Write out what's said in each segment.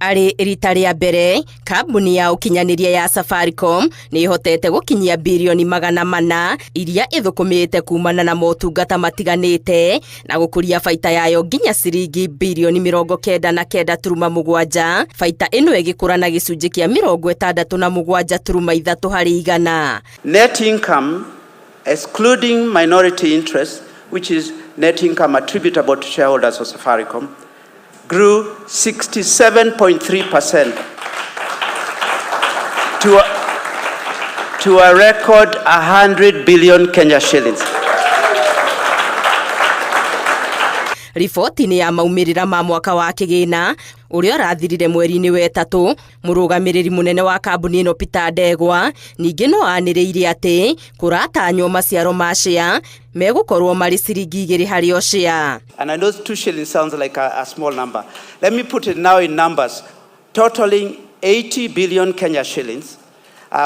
Arĩ rita rĩa mbere kambuni ya ũkinyanĩria ya Safaricom nĩ ĩhotete gũkinyia birioni 400 iria ĩthũkũmĩte kumana na motungata matiganĩte na gũkũria baita yayo nginya ciringi birioni 99.7, baita ĩno ĩgĩkũra na gĩcunjĩ kĩa 67.3 harĩ igana. Net income, excluding minority interest, which is net income attributable to shareholders of Safaricom, grew 67.3% to a record 100 billion Kenya shillings. Riboti-inĩ ya maumĩrĩra ma mwaka wa kĩgĩna ũrĩa ũrathirire mweri-inĩ wa ĩtatũ, mũrũgamĩrĩri mũnene wa kambuni ĩno Peter Ndegwa ningĩ no anĩrĩire atĩ kũratanywo maciaro ma share megũkorwo marĩ ciringi 2 harĩ o share. And I know 2 shillings sounds like a small number. Let me put it now in numbers, totaling 80 billion Kenya shillings,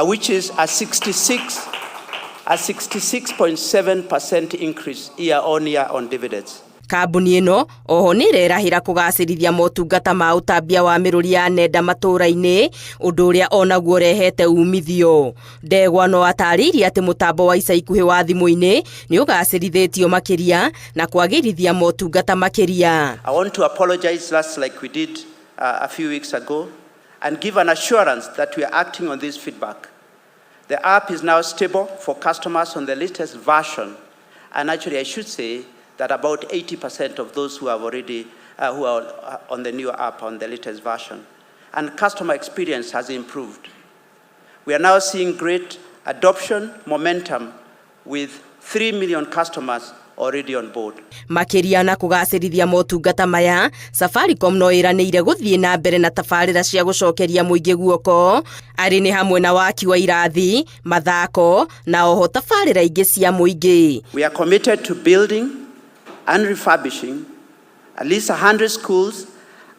which is a 66.7% increase year on year on dividends. Kambuni ĩno oho nĩ ĩrerahĩra kũgacĩrithia motungata ma ũtambia wa mĩrũri ya nenda matũũra-inĩ, ũndũ ũrĩa onaguo ũrehete umithio. Ndegwa no atarĩirie atĩ mũtambo wa ica ikuhĩ wa thimũ-inĩ nĩ ũgacĩrithĩtio makĩria na kwagĩrithia motungata makĩria. I want to apologize just like we did a few weeks ago and give an assurance that we are acting on this feedback. The app is now stable for customers on the latest version, and actually I should say that about 80% of those who have already, who are on the new app, on the latest version. And customer experience has improved. We are now seeing great adoption momentum with 3 million customers already on board. Makĩria na kũgacĩrithia motungata maya, Safaricom no ĩranĩire gũthiĩ na mbere na tabarĩra cia gũcokeria mũingĩ guoko, arĩ nĩ hamwe na waki wa irathi, mathako na oho tabarĩra ingĩ cia mũingĩ. We are committed to building and refurbishing at least 100 schools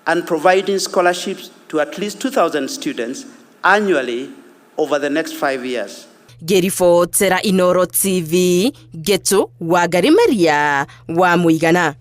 and providing scholarships to at least 2,000 students annually over the next 5 years. Ngĩribotera Inoro TV, Ngetu Wangari Maria wa Mũigana.